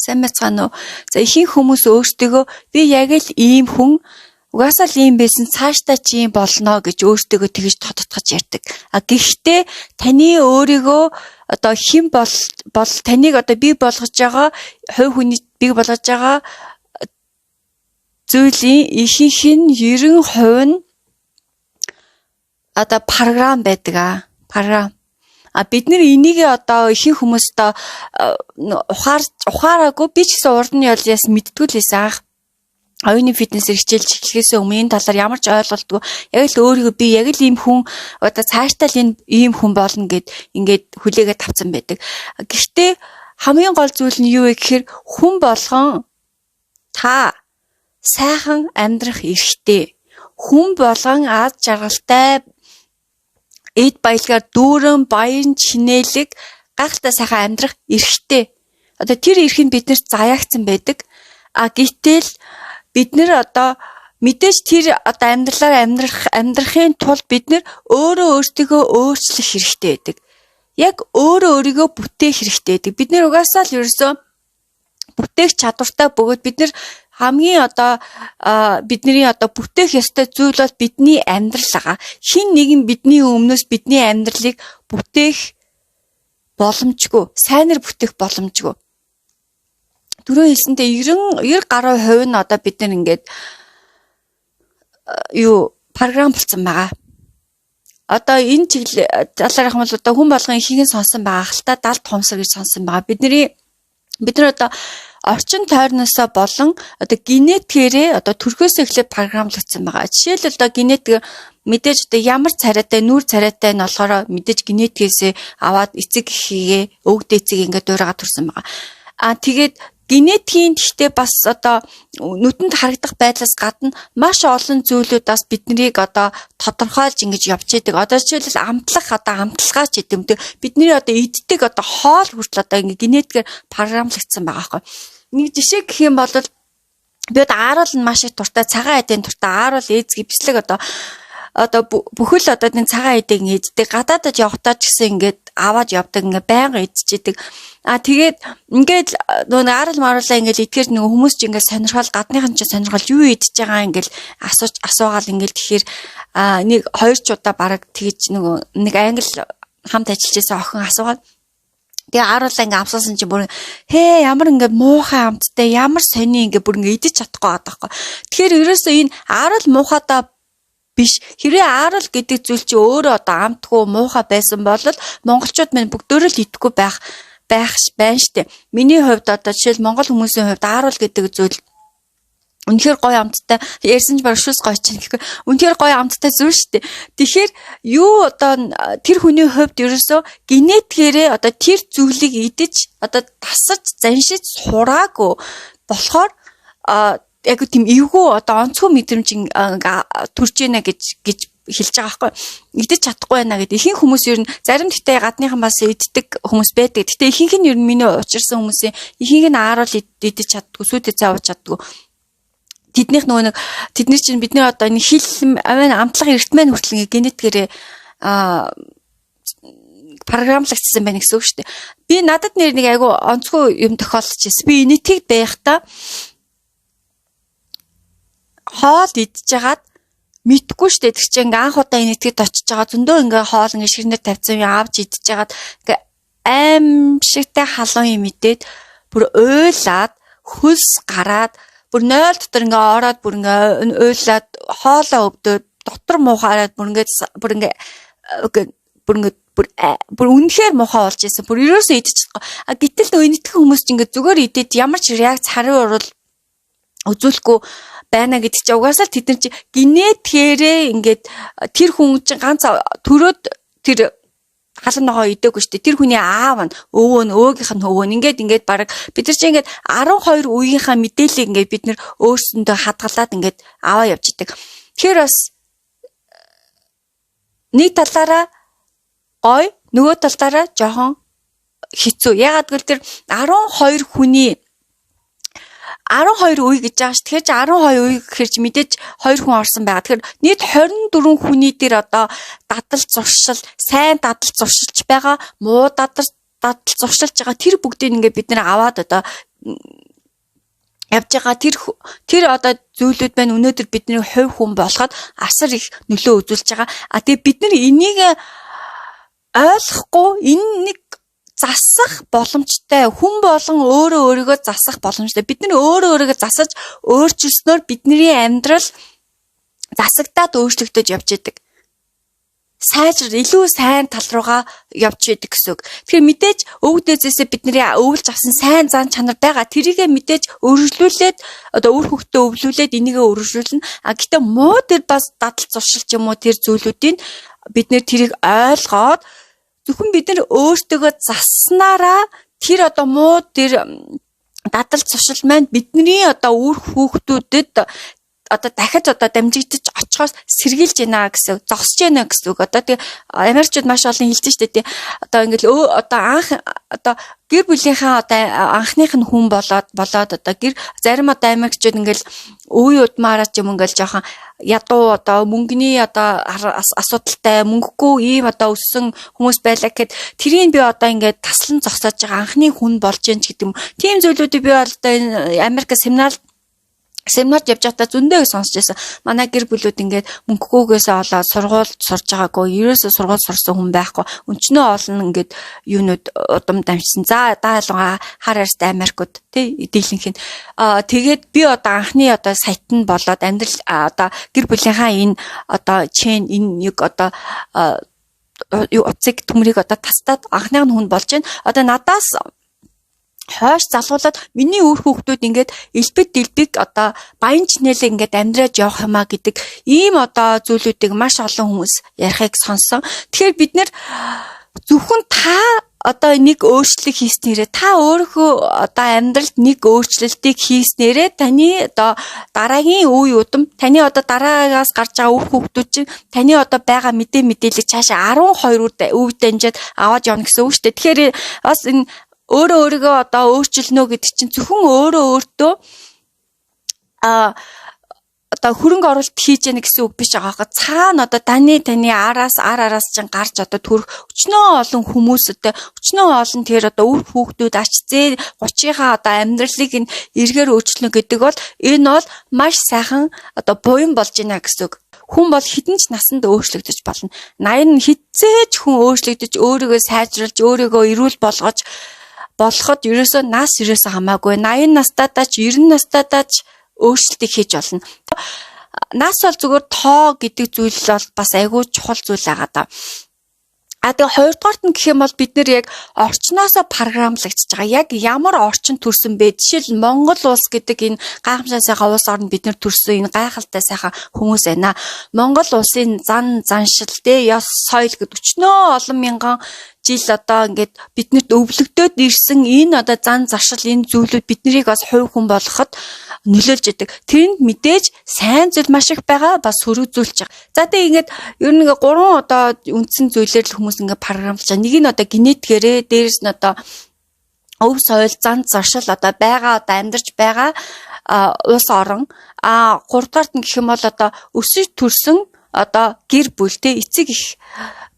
Сайн байцгаана уу? За, ихэнх хүмүүс өөрсдийгөө би яг л ийм хүн, угаасаа л ийм байсан, цаашдаа чи ийм болно гэж өөрсдийгөө тэгж тодотгож ярьдаг. А гэхдээ таны өөрийгөө одоо хэн бол таныг одоо бий болгож байгаа, хувь хүний бий болгож байгаа зүйлийн ихэнх нь, 90% нь одоо програм байдаг аа. Програм. А бид нар энийг одоо ихэнх хүмүүс одоо ухаараагүй. Би ч гэсэн урд нь ял яс мэддэггүй л байсан анх. Оюуны фитнесээр хичээлж эхлэхээс өмнө энэ талаар ямар ч ойлголтгүй, яг л өөрийгөө би яг л ийм хүн, одоо цаашдаа л энэ ийм хүн болно гэд ингээд хүлээгээд тавцсан байдаг. Гэхдээ хамгийн гол зүйл нь юу вэ гэхээр хүн болгон та сайхан амьдрах эрхтэй. Хүн болгон аз жаргалтай, эд баялгаар дүүрэн, баян чинээлэг, гайхалтай сайхан амьдрах эрхтэй. Одоо тэр эрх нь биднэрт заяагдсан байдаг. А гэтэл бид нар одоо мэдээж тэр одоо амьдралаар амьдрахын тулд бид нар өөрөө өөрсдийгөө өөрчлөх хэрэгтэй байдаг. Яг өөрөө өөрийгөө бүтээх хэрэгтэй байдаг. Бид нар угаасаа л ерөөсөө бүтээх чадвартай бөгөөд бид нар хамгийн одоо бидний одоо бүтээх ёстой зүйл бол бидний амьдрал байгаа. Хэн нэгэн бидний өмнөөс бидний амьдралыг бүтээх боломжгүй. Сайнаар бүтээх боломжгүй. Түрүү хэлсэнтэй 90 90 гаруй хувь нь одоо бид нар ингээд юу програм болсон байгаа. Одоо энэ чиглэл талаарх юм бол одоо хүн болгон ихэнх нь сонсон байгаа хэл та, далд хумсар гэж сонсон байгаа. Бид нар одоо орчин тойрноосоо болон одоо генетикээрээ одоо төрхөөсөө эхлээд програмлагдсан байгаа. Жишээлбэл, одоо генетик мэдээж одоо ямар царайтай, нүүр царайтай нь болохоор мэдээж генетикээсээ аваад эцэг эхийгээ, өвөг дээдсийг ингээд дуурайгаад төрсэн байгаа. А тэгээд генетикийн гэхдээ бас одоо нүдэнд харагдах байдлаас гадна маш олон зүйлүүд бас биднийг одоо тодорхойлж ингэж явж идэг. Одоо жишээлбэл, амтлах, одоо амталгаа ч гэдэг юм те, бидний одоо иддэг одоо хоол хүртэл одоо ингэ генетикээр програмлагдсан байгаа байхгүй. Нэг жишээ гэх юм бол би одоо ааруул нь маш их дуртай, цагаан эдийн дуртай, ааруул ээзгий бислэг одоо бүхэл одоо энэ цагаан эдийг ингэ иддэг. Гадаадад явхдаа ч гэсэн ингээд аваад явдаг, ингээ байнга идчихэдэг. А тэгээд ингээд нөгөө аарал маруулаа ингээд идэхээр нөгөө хүмүүс ч ингээд сонирхол, гадныхан ч сонирхол, юу идэж байгаа ингээд асууж асуугаал ингээд. Тэгэхээр нэг хоёр ч удаа бараг тэгж нөгөө нэг англи хамт ажиллаж байсан охин асуугаад, тэгээ ааруулаа ингээ амсуулсан чинь бүр хээ, ямар ингээ муухай амттай, ямар сони, ингээ бүр ингээ идэж чадахгүй байгаа байхгүй. Тэгэхээр ерөөсөө энэ ааруул муухайдаа биш. Хэрвээ аарал гэдэг зүйл чи өөрөө одоо амтгүй, муухай байсан бол монголчууд мань бүгдөө л идэхгүй байх байх байна штэ. Миний хувьд одоо жишээл монгол хүмүүсийн хувьд ааруул гэдэг зүйл үнэхээр гоё амттай, ярьсан ч баг шүс гоё чинь гэхгүй, үнэхээр гоё амттай зүйл шүү дээ. Тэгэхээр юу одоо тэр хүний хувьд ерөөсөө генетикээрээ одоо тэр зүйлийг идэж, одоо тасаж заншиж сураагүй болохоор яг тийм эвгүй, одоо онцгой мэдрэмж төрж гинэ гэж хэлж байгаа байхгүй, идэж чадахгүй байна гэдэг. Ихэнх хүмүүс ер нь, зарим гэхдээ гадныхан бас иддэг хүмүүс байдаг. Гэхдээ ихэнх нь ер нь, миний учирсан хүмүүсийн ихэнх нь ааруул идэж чаддгүй, сүйдэ цай ууж чаддгүй. Тэднийх нөгөө нэг тэдний чинь бидний одоо энэ хил амин амтлах эргэт маань хүртэл ингээ генетикээрээ програмлагдсан байна гэсэн үг шүү дээ. Би надад нэр нэг айгу онцгой юм тохиолдож байсан. Би энэтхэг байхдаа хоол идж хагаад мэдгүй штэ. Тэр чинь ингээ анх удаа энэтхэгэд очиж байгаа, зөндөө ингээ хоол ингээ ширнээр тавьсан юм авч идж хагаад ингээ аимшигтай халуун юм идээд бүр уйлаад, хөлс гараад, бүр 0 дотор ингээ ороод, бүр ингээ уйлаад, хоолоо өвдөөд, дотор муухаараад, бүр ингээ бүр үнэхээр муухай болж исэн. Бүр ерөөсөө идэж чадахгүй. А гэтэл нөгөө энэтхэг хүмүүс чинь ингээ зүгээр идээд ямар ч реакц, хариу урвал үзүүлэхгүй байна гэдэг чинь угаасаа л тэд нар чи генетикээрээ ингээд тэр хүн чинь ганц төрөөд тэр халан ногоо идээгүй шүү дээ. Тэр хүний аав нь, өвөө нь, өөгийнх нь өвөө нь, ингээд ингээд баг бид нар чинь ингээд 12 үеийнхаа мэдээллийг ингээд бид нар өөрсөндөө хадгалаад ингээд аваа явж идэг. Тэгэхээр бас нэг талаараа гой, нөгөө талаараа жоохон хэцүү. Ягаад гэвэл тэр 12 хүний 12 үе гэж байгаа ш. Тэгэхээр чи 12 үе гэхэр чи мэдээж 2 хүн орсон байгаа. Тэгэхээр нийт 24 хүний дээр одоо дадал зуршил, сайн дадал зуршилж байгаа, муу дадал зуршилж байгаа, тэр бүгдийг ингээд бид нэр аваад одоо Явж байгаа тэр одоо зүйлүүд маань өнөөдөр бидний хувь хүн болоход асар их нөлөө үзүүлж байгаа. А тэгээ бид нар энийг ойлгохгүй, энэ нэг засах боломжтой, хүн болгон өөрөө өөрийгөө засах боломжтой. Бид нар өөрөө өөрийгөө засаж өөрчилснөөр бидний амьдрал засагдаад өөрчлөгдөж явж идэг. Сайжр, илүү сайн тал руугаа явж идэг гэсэн үг. Тэгэхээр мэдээж өвөг дээдсээсээ бидний өвлж авсан сайн зан чанар байгаа. Тэрийгээ мэдээж өргөжлүүлээд, одоо үр хөвгтөө өвлүүлээд энийгээ өргөжлүүлнэ. А гэтээ муу тэр бас дадал зуршил ч юм уу, тэр зүйлүүдийг бид нэр тэрийг ойлгоод, зөвхөн бид нар өөртөөгөө засснараа тэр одоо муу тэр дадал зуршил маань бидний одоо үр хүүхдүүдэд одоо дахиж одоо дамжигдаж очихоос сэргийлж байна гэсэн, зогсож байна гэсэн үг. Одоо тэг Америкчууд маш олон хэлж штэ, тий. Одоо ингээл одоо анх одоо гэр бүлийнхаа одоо анхных нь хүн болоод одоо гэр зарим одоо Америкчууд ингээл үе удмаараа ч юм ингээл жоохон ядуу, одоо мөнгөний одоо асуудалтай, мөнгөгүй ийм одоо өссөн хүмүүс байлаа гэхэд тэрийг би одоо ингээд таслан зогсоож байгаа анхны хүн болж гин ч гэдэг юм. Тийм зүйлүүдийг би бол одоо энэ Америк семинарт явж байхдаа зөндөө сонсч байсан. Манай гэр бүлүүд ингээд мөнгөгүйгээсээ олоод сургууль сурж байгаагүй, ерөөсөө сургууль сурсан хүн байхгүй. Өчнөө олон ингээд юунууд удам дамжсан. За даалгаа хар арьстай Америкууд тий дийлэнх нь. Аа, тэгээд би одоо анхны одоо саятан болоод амьдрал одоо гэр бүлийнхаа энэ одоо чен энэ нэг одоо утсыг төмрийг одоо тастаад анхных нь хүн болж байна. Одоо надаас хойш залгуулад миний үр хүүхдүүд ингээд элбэг дэлбэг одоо баян чинээлэг ингээд амьдраж явах юмаа гэдэг ийм одоо зүйлүүдийг маш олон хүмүүс ярихыг сонссон. Тэгэхээр бид нэр зөвхөн та одоо нэг өөрчлөлт хийснээрээ, та өөрийнхөө одоо амьдралд нэг өөрчлөлтийг хийснээрээ таны одоо дараагийн үе удам, таны одоо дараагаас гарч байгаа үр хүүхдүүд чинь таны одоо байгаа мэдээллийг цаашаа 12 үе дамжаад аваад явна гэсэн үг шүү дээ. Тэгэхээр бас энэ өөрөө өөрийгөө одоо өөрчилнө гэдэг чинь зөвхөн өөрөө өөртөө одоо хөрөнгө оруулалт хийж яана гэсэн үг биш байгаа хаа. Цаана одоо таны араас ар араас чинь гарч одоо төрөх өчнөө олон хүмүүстэй, өчнөө олон тэр одоо үр хүүхдүүд, ач зээ 30-ийнхаа одоо амьдралыг нь эргээр өөрчилнө гэдэг бол энэ бол маш сайхан одоо буян болж байна гэсэн үг. Хүн бол хэдэн ч насанд өөрчлөгдөж болно. 80 хитцээж хүн өөрчлөгдөж, өөрийгөө сайжруулж, өөрийгөө эрүүл болгож болоход ерөөсөө нас ерөөсөө хамаагүй. 80 настайдаа ч, 90 настайдаа ч өөрчлөлтийг хийж болно. Нас бол зүгээр тоо гэдэг зүйл бол бас айгүй чухал зүйл байгаа даа. А тэгээ хоёрдугаарт нь гэх юм бол бид нэр яг орчноосоо програмлагдчихж байгаа. Яг ямар орчин төрсөн бэ? Жишээл Монгол улс гэдэг энэ гайхамшай сайхан улс орнд бид нэр төрсөн, энэ гайхалтай сайхан хүмүүс байна. Монгол улсын зан заншил те ёс соёл гэдэг өчнөө олон мянган жил одоо ингээд биднэрт өвлөгдөөд ирсэн энэ одоо зан заршил, энэ зүйлүүд биднийг бас хувь хүн болгоход нөлөөлж идэг. Тэрэнд мэдээж сайн зүйл маш их байгаа, бас сөрөг зүйл ч. За тэгээ ингээд ер нь ингээ гурван одоо үндсэн зүйлээр л хүмүүс ингээ програмлж байгаа. Нэг нь одоо генетикээрээ, дээрэс нь одоо өв соёл, зан заршил, одоо байгаа, одоо амьдарч байгаа улс орон, а гуравдугаарт нь гэх юм бол одоо өсөж төрсөн одоо гэр бүл те, эцэг их,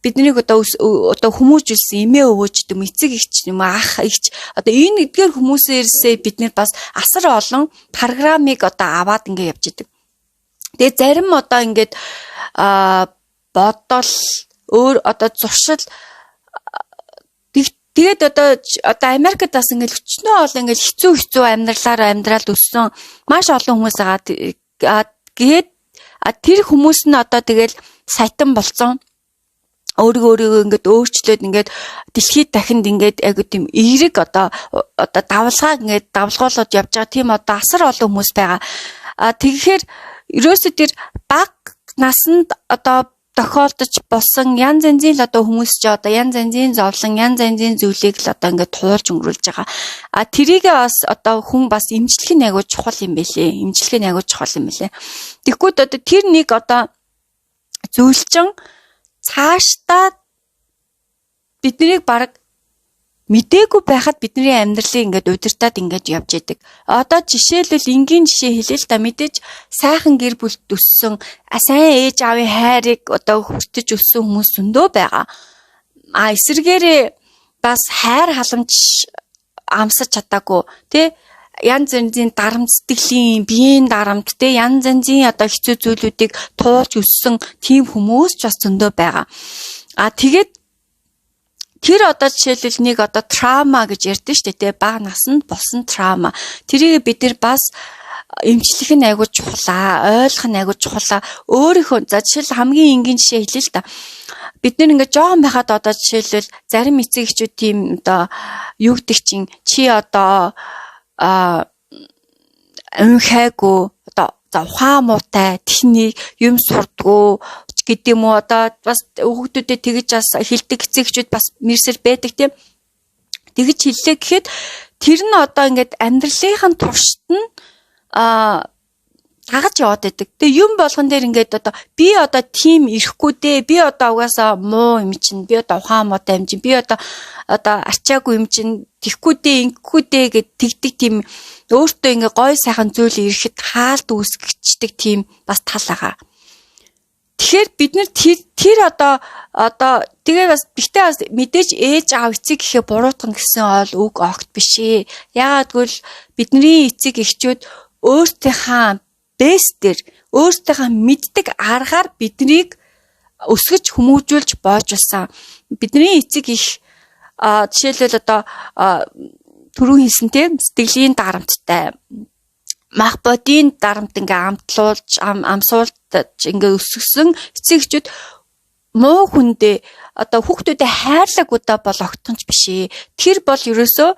биднийг одоо хүмүүжүүлсэн эмээ өвөөж гэдэг юм, эцэг эгч юм, ах эгч, одоо энэ эдгээр хүмүүсээрсээ бид нэр бас асар олон программыг одоо аваад ингээ явж идэг. Тэгээ зарим одоо ингээд бодол өөр одоо зуршил. Тэгээд одоо Америкт бас ингээл өчнөө олон ингээл хэцүү хэцүү амьдралаар амьдрал өссөн маш олон хүмүүс байгаа. Тэгээд тэр хүмүүс нь одоо тэгэл саятан болцсон, өөрийгөө өөрийгөө ингээд өөрчлөөд, ингээд дэлхийд дахинд ингээд айгу тийм эерэг одоо давлгаа ингээд давлгуулад явж байгаа тийм одоо асар олон хүмүүс байгаа. А тэгэхээр ерөөсө тэр баг насанд одоо тохиолдож болсон янз янзын л одоо хүмүүс ч одоо янз янзын зовлон, янз янзын зүйлийг л одоо ингээд туулж өнгөрүүлж байгаа. А тэрийгээ бас одоо хүн бас эмчлэх нь айгу чухал юм бэлээ. Эмчлэх нь айгу чухал юм бэлээ. Тэгэхгүй одоо тэр нэг одоо зүйл чин цаашдаа биднийг баг мдээгүй байхад бидний амьдралыг ингээд удирдаад ингээд явж идэг. Одоо жишээлбэл энгийн жишээ хэлээ л да, мэдээж сайхан гэр бүлд өссөн, сайн ээж аавын хайрыг одоо хүртэж өссөн хүмүүс зөндөө байгаа. А эсвэргээрээ бас хайр халамж амсаж чадаагүй тий. янз янзын дарамт, сэтгэлийн, биеийн дарамт, те, янз янзын одоо хэцүү зүйлүүдийг туулж өссөн тийм хүмүүс ч бас зөндөө байгаа. А тэгээд тэр одоо жишээлбэл нэг одоо trauma гэж ярьдэн шүү дээ, те, бага наснд болсон trauma. Тэрийг бид нар бас эмчлэх нь айгүй чухлаа, ойлгох нь айгүй чухлаа. Өөрийнхөө, за, жишээл хамгийн энгийн жишээ хэлье л та. Бид нар ингээд жоохон байхад одоо жишээлбэл зарим эцэг эхчүүд тийм одоо юу гэдэг чинь чи одоо унхайгүй, одоо за ухаан муутай, техник юм сурдгуу гэдэг юм уу, одоо бас хүүхдүүдэд тэгэж бас хэлдэг эцэг эхчүүд бас мэрсэр байдаг, тийм. Тэгэж хэллээ гэхэд тэр нь одоо ингээд амьдралынхаа туршид нь дагаж яваад байдаг. Тэгээ юм болгон дээр ингээд одоо би одоо тийм ирэхгүй дээ. Би одоо угаасаа муу юм чинь. Би одоо ухаан муутай юм чинь. Би одоо арчаагүй юм чинь. Тэхгүй дээ, ингэхгүй дээ гэд тэгдэг, тийм өөртөө ингээ гой сайхан зүйл ирэхэд хаалт үүсгэждэг тийм бас тал байгаа. Тэгэхээр бид нар тэр одоо тэгээ бас гэхдээ бас мэдээж ээж аав, эцэг гэхээ буруутгана гэсэн ол үг огт биш ээ. Яагаад гэвэл бидний эцэг эхчүүд өөртөөхөө best ээр, өөртөөхөө мэддэг аргаар биднийг өсгөж, хүмүүжүүлж боожулсан. Бидний эцэг их, жишээлбэл, одоо түрүүн хэлсэн, тийм, сэтгэлийн дарамттай, мах бодийн дарамт ингээ амтлуулж, амсуулж ингээ өсгсөн эцэг эхчүүд муу хүндээ, одоо хүүхдүүдэд хайрлаагүйдээ бол огтхонч биш ээ. Тэр бол ерөөсөө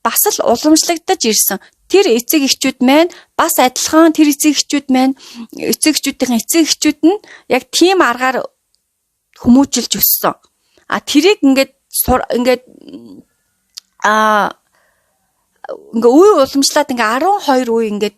бас л уламжлагдаж ирсэн. Тэр эцэг эхчүүд маань бас адилхан, тэр эцэг эхчүүд маань, эцэг эхчүүдийн эцэг эхчүүд нь яг тийм аргаар хүмүүжилж өссөн. А тэрийг ингээд ингээ үе уламжлаад ингээ 12 үе ингээд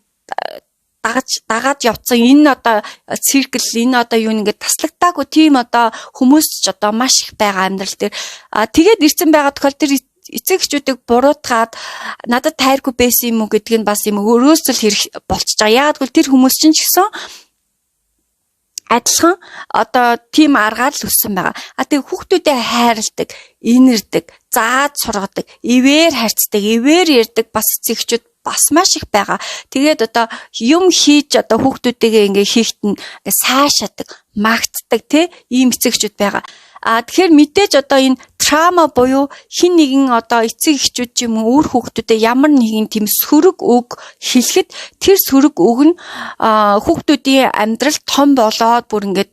дагаж дагаад явцсан энэ одоо circle, энэ одоо юу ингээд таслагдаагүй тийм одоо хүмүүс ч одоо маш их байгаа амьдрал дээр. А тэгээд ирсэн байгаа тохиол тэр эцэг эхчүүдийг буруутгаад надад тайргүй байсан юм уу гэдг нь бас юм өрөөсөл хэрэг болчихж байгаа. Яагаад гэвэл тэр хүмүүс чинь ч гэсэн адилхан одоо тийм аргаар л өссөн байгаа. А тэг хүүхдүүдэд хайрладаг, инэрдэг, зааж сургадаг, ивээр харьцдаг, ивээр ярьдаг бас эцэг эхчүүд бас маш их байгаа. Тэгээд одоо юм хийж, одоо хүүхдүүдтэйгээ ингээ хийхт нь ингээ сайшаадаг, магтдаг, тий, ийм эцэг эхчүүд байгаа. А тэгэхээр мэдээж одоо энэ trauma буюу хэн нэгэн одоо эцэг эхчүүд ч юм уу үр хүүхдүүдэд ямар нэгэн тийм сөрөг үг хэлэхэд тэр сөрөг үг нь хүүхдүүдийн амьдрал том болоод бүр ингээд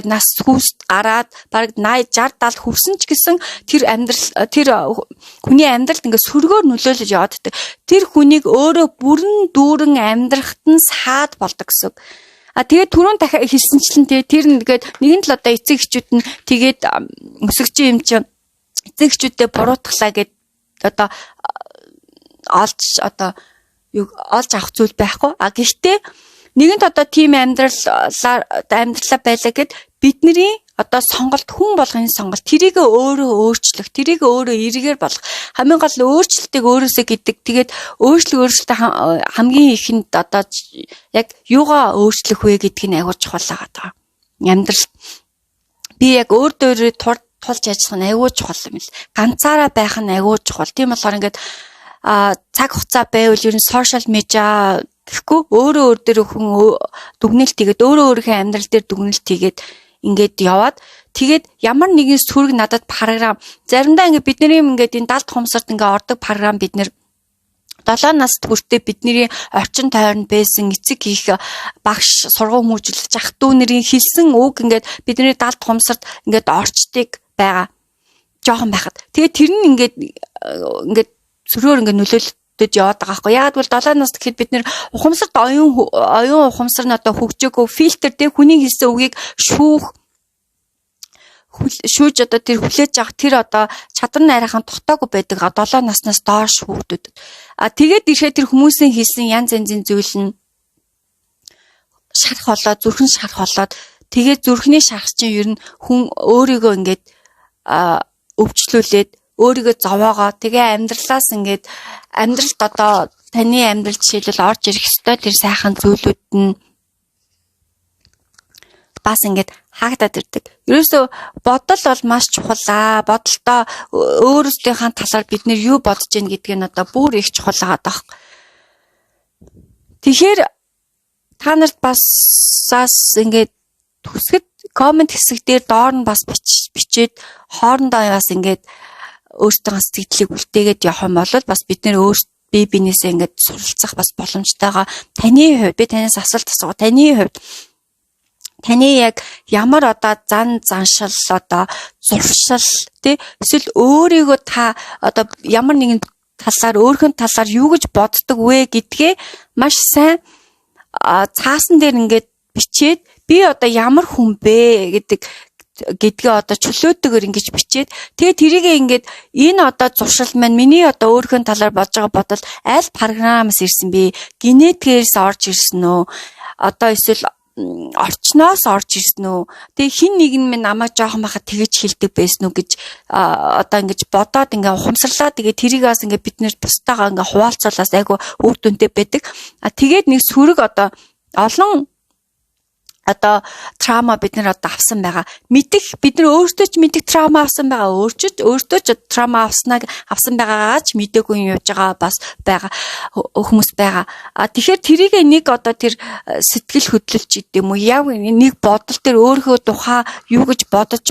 нас хүүст гараад бараг 80 60 70 хүрсэн ч гэсэн тэр амьдрал, тэр хүний амьдралд ингээд сөргөөр нөлөөлөж яваад. Тэр хүнийг өөрөө бүрэн дүүрэн амьдрахад нь саад болдог гэсэн. А тэгээд түрүүн дахиад хэлсэнчлэн тэр нэгээд нэгэн тал одоо эцэг эхчүүд нь тэгээд өсөгчийн юм чинь эцэг эхчүүдэд буруутглаа гэд одоо олж, одоо юу олж авах зүйл байхгүй. А гэхдээ нэгэнт одоо тийм амьдралаа байлаа гэд бидний одоо сонголт, хүн болгоны сонголт, тэрийг өөрөө өөрчлөх, тэрийг өөрөө эргээр болгох. Хамгийн гол нь өөрчлөлтийг өөрөөсөө гэдэг. Тэгээд өөрчлөлтөө хамгийн ихэнд одоо яг юугаа өөрчлөх вэ гэдг нь айгүй чухал байгаа. Амьдрал би яг өөр дөөрөө тулж ажиллах нь айгүй чухал юм л. Ганцаараа байх нь айгүй чухал. Тийм болохоор ингээд цаг хугацаа байвал ер нь social media гэхгүй өөрөө өөр дээр хүн дүгнэлт хийгээд, өөрөө өөрийнхөө амьдрал дээр дүгнэлт хийгээд ингээд яваад, тэгээд ямар нэгэн сөрөг надад програм, заримдаа ингээд бидний ингээд энэ далд хумсарт ингээд ордог програм, бид нэр 7 наст хүрэхдээ бидний орчин тойронд байсан эцэг их, багш, сургууль хүмүүжүүлэгч, ах дүү нарын хэлсэн үг ингээд бидний далд хумсарт ингээд орчдөг байгаа жоохон байхад. Тэгээд тэр нь ингээд сөрөөр ингээд нөлөөлөд яваад байгаа байхгүй. Яг бол 7 наст гэхэд бид нэр ухамсарт оюун ухамсар нь одоо хөгжөөгөө, фильтр тэ, хүний хэлсэн үгийг шүүх шүүж одоо тэр хүлээж авах тэр одоо чадвар нь арайхан тогтоогүй байдаг 7 наснаас доош хүүхдүүдэд. А тэгээд ирэхэд тэр хүмүүсийн хэлсэн янз янзын зүйл нь шарх болоод, зүрхэн шарх болоод, тэгээд зүрхний шарх чинь ер нь хүн өөрийгөө ингээд өвчлүүлээд, өөрийгөө зовоогоо, тэгээ амьдралаас ингээд амьдралд одоо таны амьдрал жишээлбэл орж ирэх ёстой тэр сайхан зүйлүүд нь бас ингээд Хаагдаад ирдэг. Ерөөсөө бодол бол маш чухал аа. Бодолтоо өөрсдийнхээ талаар бид нэр юу бодож гин гэдг нь одоо бүр их чухал байгаа даа. Тэгэхээр та нарт бас ингээд төсгөд comment хэсэг дээр доор нь бас бичээд, хоорондоо бас ингээд өөртөө сэтгэлийг үлдээгээд явах юм бол бас бид нэр өөр бие биенээсээ ингээд суралцах бас боломжтойгоо. Таны хувьд би танаас асуулт асуух. Таны хувьд таны яг ямар одоо зан заншил, одоо зуршил, тий, эсвэл өөрийгөө та одоо ямар нэгэн талаар, өөрийнхөө талаар юу гэж боддог вэ гэдгээ маш сайн цаасан дээр ингээд бичээд, би одоо ямар хүн бэ гэдгээ одоо чөлөөтэйгээр ингэж бичээд, тэгээ тэрийгээ ингээд энэ одоо зуршил маань, миний одоо өөрийнхөө талаар бодож байгаа бодол аль програмаас ирсэн бэ? Генетикээс орж ирсэн үү? Одоо эсвэл орчноос орж ирсэн үү? Тэгээ хэн нэг нь минь намайг жоохон байхад тэгэж хэлдэг байсан уу гэж одоо ингэж бодоод, ингээ ухамсарлаа. Тэгээ тэрийг бас ингээ бид нэр бусдаагаа ингээ хуваалцуулаас айгу үр дүнтэй байдаг. А тэгээд нэг сөрөг одоо олон одоо trauma бид нар одоо авсан байгаа. Мэдэх, бид нар өөртөө ч мэдэх trauma авсан байгаа. Өөртөө ч trauma авсан байгаагаа ч мдээгүй юм явж байгаа бас байгаа хүмүүс байгаа. А тэгэхээр тэрийг нэг одоо тэр сэтгэл хөдлөлч гэдэг юм уу? Яг нэг бодол дээр өөрийнхөө тухай юу гэж бодож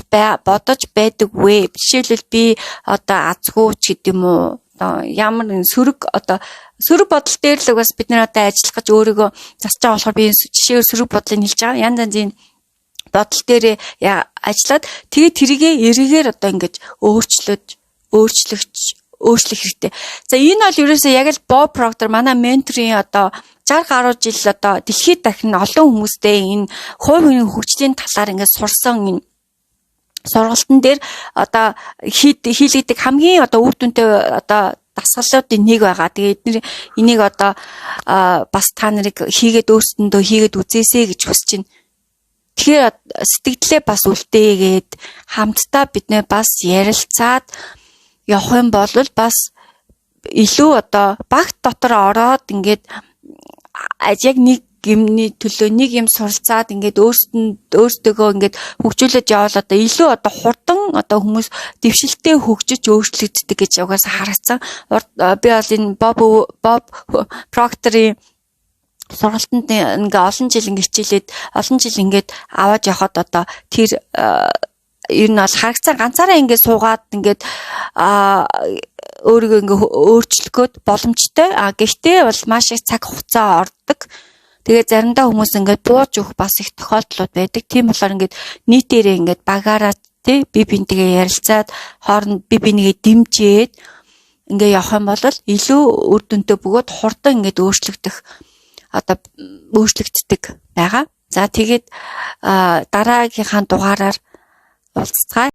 байдаг вэ? Жишээлбэл, би одоо азгүй ч гэдэг юм уу? Одоо ямар нэгэн сөрөг, одоо сөрөг бодол дээр л бас бид нар одоо ажиллах гэж өөрийгөө засаж байгаа болохоор би жишээгээр сөрөг бодлыг хэлж байгаа. Янз янзын бодол дээрээ ажиллаад, тэгээ тэрийгээ эргээр одоо ингэж өөрчлөх хэрэгтэй. За, энэ бол ерөөсөө яг л Боб Проктор, манай менторын одоо 60 гаруй жил одоо дэлхийд дахин олон хүмүүстэй энэ хувь хүний хөгжлийн талаар ингээд сурсан энэ сургалтын дээр одоо хийлэгдэг хамгийн одоо үр дүнтэй одоо дасгалуудын нэг байгаа. Тэгээ эдгээр энийг одоо бас та нарыг хийгээд, өөрсөндөө хийгээд үзээсэй гэж хүсэж байна. Тэгэхээр сэтгэлдээ бас үлдээгээд, хамтдаа бид нэ бас ярилцаад явах юм бол бас илүү одоо багт дотор ороод ингээд яг нэг юмны төлөө нэг юм суралцаад, ингээд өөрсдөө ингээд хөгжүүлээд явбал одоо илүү одоо хурдан одоо хүмүүс дэвшилтээ хөгжиж өөрчлөгддөг гэж угаасаа харагдсан. Би бол энэ Боб Прокторын сургалтанд ингээ олон жил ингээ хичээлээд, олон жил ингээд аваад явхад одоо тэр ер нь бол харагцсан. Ганцаараа ингээд суугаад ингээд өөрийгөө ингээ өөрчлөх гээд боломжтой. А гэхдээ бол маш их цаг хугацаа ордог. Тэгээ заримдаа хүмүүс ингээд бууж өгөх бас их тохиолдлууд байдаг. Тийм болохоор ингээд нийтээрээ ингээд багаараа, тий, би бинтэйгээ ярилцаад, хооронд би бинийгээ дэмжиж ингээ явах юм бол илүү үр дүнтэй бөгөөд хурдан ингээд өөрчлөгдөх, одоо өөрчлөгддөг байгаа. За, тэгээд дараагийнхаа дугаараар уулзцгаая.